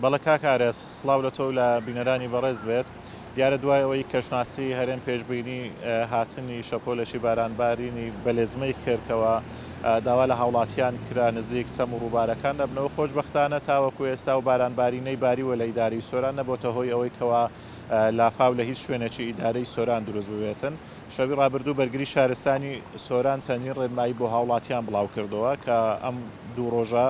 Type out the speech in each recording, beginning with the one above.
بەڵێ کاک ئارێز، سڵاو لە تۆ و لە بینەرانی بەڕێز بێت. دیارە دوای ئەوەی کەشناسی هەرێم پێشبینی هاتنی شەپۆلێکی بارانبارینی بەلێزمەی کرد کەوا داوا لە هاوڵاتیان کرا نزیک چەم و ڕووبارەکان نەبنەوە، خۆشبەختانە تاوەکو ئێستا ئەو بارانبارینەی باریوە لە ئیدارەی سۆران نەبۆتە هۆی ئەوەی کەوا لافاو لە هیچ شوێنێکی ئیدارەی سۆران دروست ببێتن. شەوی ڕابردوو بەرگری شارستانی سۆران چەندین ڕێنمایی بۆ هاوڵاتیان بڵاوکردەوە کە ئەم دوو ڕۆژە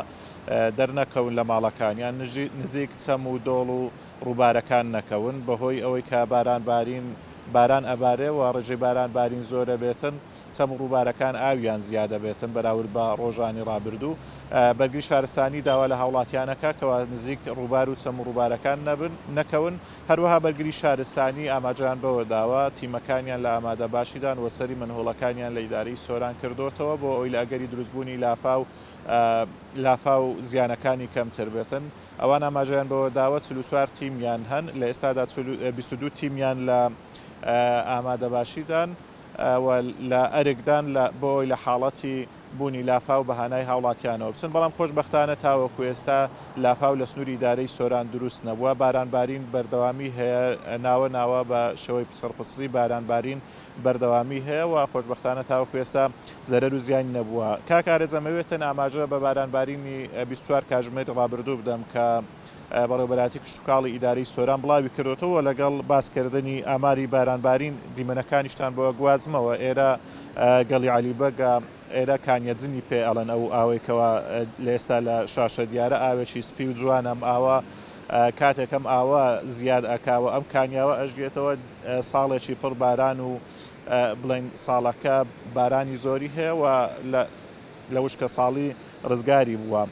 دەرنەکەون لە ماڵەکانیان، نزیک چەم و دۆڵ و ڕووبارەکان نەکەون، بەهۆی ئەوەی کە باران بارین باران ئەبارێ و ڕێژەی باران بارین زۆر ئەبێتن، چەم و ڕووبارەکان ئاویان زیاد ئەبێتن بەراورد بە ڕۆژانی ڕابردوو. بەرگری شارستانی داوا لە هاوڵاتیان ئەکا کەوا نزیک ڕووبار و چەم و ڕووبارەکان نەبن نەکەون، هەروەها بەرگری شارستانی ئاماژەیان بەوە داوە تیمەکانیان لە ئامادەباشیدان و سەری مەنهۆڵەکانیان لە ئیدارەی سۆران کردۆتەوە بۆ ئەوەی لە ئەگەری دروستبوونی لافاو لافاو زیانەکانی کەمتر بێتن. ئەوان ئاماژەیان بەوە داوە 44 تیمیان هەن، لە ئێستادا 22 تیمیان لە ئامادەباشیدان و لە ئەرکدان لە بۆ ئەوەی لە حاڵەتی بوونی لافاو بە هانای هاوڵاتیانەوە بچن، بەڵام خۆشبەختانە تاوەکو ئێستا لافاو لە سنووری ئیدارەی سۆران دروست نەبووە، بارانبارین بەردەوامی هەیە، ناوە ناوە بە شێوەی پچڕپچڕی بارانبارین بەردەوامی هەیە و خۆشبەختانە تاوەکو ئێستا زەرەر و زیانی نەبووە. کاک ئارێز ئەمەوێتن ئاماژە بە بارانبارینی 24 کاژمێری ڕابردوو بدەم کە بەڕێوەبەرایەتی کشتوکاڵی ئیدارەی سۆران بڵاوی کردۆتەوە لەگەڵ باسکردنی ئاماری بارانبارین دیمەنەکانیشتان بۆ ئەگوازمەوە ئێرە گەڵی عەلی بەگە ئێرە کانیەجنی پێ ئەڵێن ئەو ئاوەی کەوا لە ئێستا لە شاشە دیارە ئاوێکی سپی و جوانە ئەم ئاوە کاتێک ئەم ئاوە زیاد ئەکا و ئەم کانیاوە ئەژیێتەوە ساڵێکی پڕ باران و بڵێن ساڵەکە بارانی زۆری هەیە و لە وشکە ساڵی ڕزگاری بووە.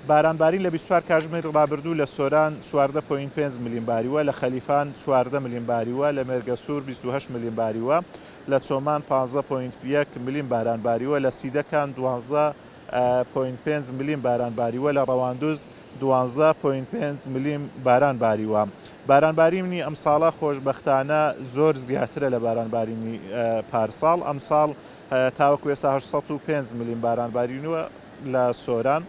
بارانبارین لە 24 کاژمێری ڕابردوو لە سۆران 14.5 ملیم باریوە، لە خەلیفان 14 ملیم باریوە، لە مێرگەسوور 28 ملیم باریوە، لە چۆمان 15.1 ملیم باران باریوە، لە سیدەکان 12.5 ملیم باران باریوە، لە ڕەواندوز 12.5 ملیم باران باریوە. بارانبارینی ئەمساڵە خۆشبەختانە زۆر زیاترە لە بارانبارینی پارساڵ، ئەمساڵ تاوەکو ئێستا 805 ملیم باران بارینووە لە سۆران،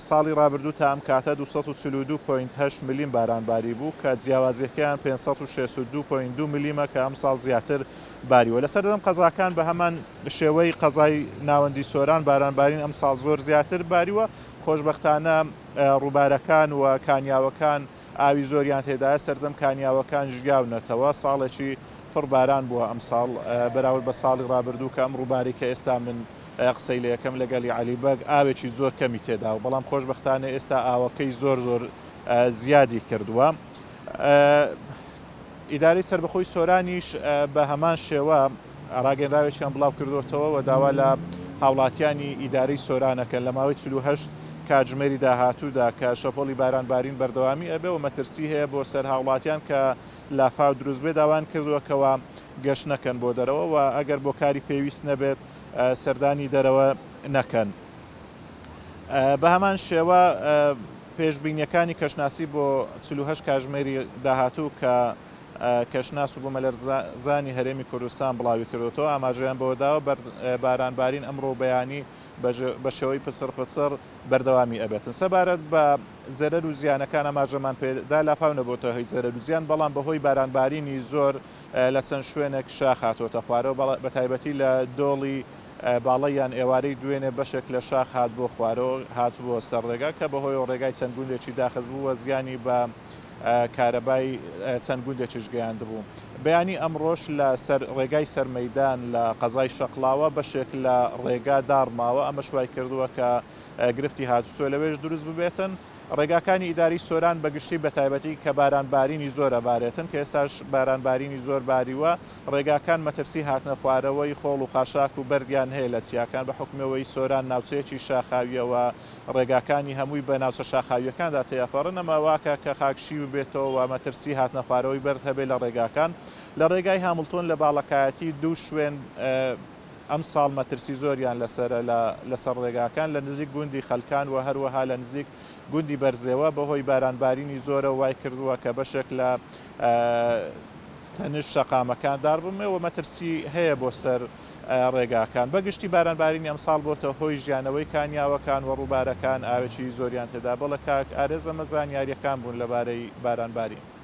ساڵی رابردوو تا ئەم کاتە 242.8 ملیم باران باریبوو کە جیاوازییەکەیان 562.2 ملیمە کە ئەمساڵ زیاتر باریوە. لە سەرجەم قەزاکان بە هەمان شێوەی قەزای ناوەندی سۆران باران بارین ئەمساڵ زۆر زیاتر باریوە، خۆشبەختانە رووبارەکان و کانیاوەکان ئاوی زۆریان تێدایە، سەرجەم کانیاوەکان ژیاونەتەوە، ساڵێکی پڕ باران بووە ئەمساڵ بەراورد بە ساڵی ڕابردوو کە ئەم ڕووبارەی کە ئێستا من قسەی لێکەم لە گەلی عەلی بەگ ئاوێکی زۆر کەمی تێداوە بەڵام خۆشبەختانە ئێستا ئاوەکەی زۆر زۆر زیادی کردووە. ئیدارەی سەربەخۆی سۆرانیش بە هەمان شێوە ڕاگەنراوێکیان بڵاو کردووەتەوە و داوا لە هاوڵاتیانی ئیدارەی سۆران ئەکەن لە ماوەی 48 کاتژمێری داهاتوودا کە شەپۆڵی باران بارین بەردەوامی ئەبێ و مەترسی هەیە بۆ سەر هاوڵاتیان کە لافاو دروست بێ داوایان کردووە کەوا گەشت نەکەن بۆ دەرەوە و ئەگەر بۆ کاری پێویست نەبێت سەردانی دەرەوە نەکەن. بە هەمان شێوە پێشبینیەکانی کەشناسی بۆ 48 کاژمێری داهاتوو کە کەشناس و بوومەلەرزانی هەرێمی کوردستان بڵاوی کردوەوە ئاماژەیان بەوە داوە بارانبارین ئەمڕۆ بەیانی بە شێوەی پچڕ پچڕ بەردەوامی ئەبێتن. سەبارەت بە زەرەر و زیانەکان ئاماژەمان پێ دا لافاو نەبۆتە هۆی زەرەر و زیان، بەڵام بەهۆی بارانبارینی زۆر لە چەند شوێنێک شاخ هاتۆتە خوارەوە، بە تایبەتی لە دۆڵی باڵەیان ئێوارەی دوێنێ بەشێک لە شاخ هات بۆ خوارەوە هاتبووە سەر ڕێگا کە بەهۆیەوە ڕێگای چەند گوندێکی داخست بوو و زیانی بە کارەبای چەند گوندێکیش گەیاندبوو. بەیانی ئەمڕۆش لە سەر ڕێگای سەرمەیدان لە قەزای شەقڵاوە بەشێک لە ڕێگا داڕماوە، ئەمەش وایکردووە کە گرفتی هاتوچۆ لەوێش دروست ببێتن. ڕێگاکانی ئیداری سۆران بە گشتی بە تایبەتی کە باران بارینی زۆر ئەبارێتن کە ئێستاش باران بارینی زۆر باریوە ڕێگاکان مەترسی هاتنە خوارەوەی خۆڵ و خاشاک و بەردیان هەیە لە چیاکان بە حوکمی ئەوەی سۆران ناوچەیەکی شاخاویە و ڕێگاکانی هەمووی بە ناوچە شاخاویەکاندا تێئەپەڕن ئەمە واکا کە خاک شی ببێتەوە و مەترسی هاتنە خوارەوەی بەرد هەبێ لە ڕێگاکان لە ڕێگای هامڵتۆن لە باڵەکایەتی دوو شوێن ئەمساڵ مەترسی زۆریان لەسەرە لە لەسەر ڕێگاکان لە نزیک گوندی خەلکان و هەروەها لە نزیک گوندی بەرزێوە بەهۆی باران بارینی زۆرەوە وای کردووە کە بەشێک لە تەنیشت شەقامەکان داڕبمێ و مەترسی هەیە بۆ سەر. ڕێگاکان. بە گشتی بارانبارینی ئەمساڵ بۆتە هۆی ژیانەوەی کانیاوەکان و ڕووبارەکان ئاوێکی زۆریان تێدا. بەڵێ کاک ئارێز ئەمە زانیارییەکان بوون لەبارەی بارانبارین.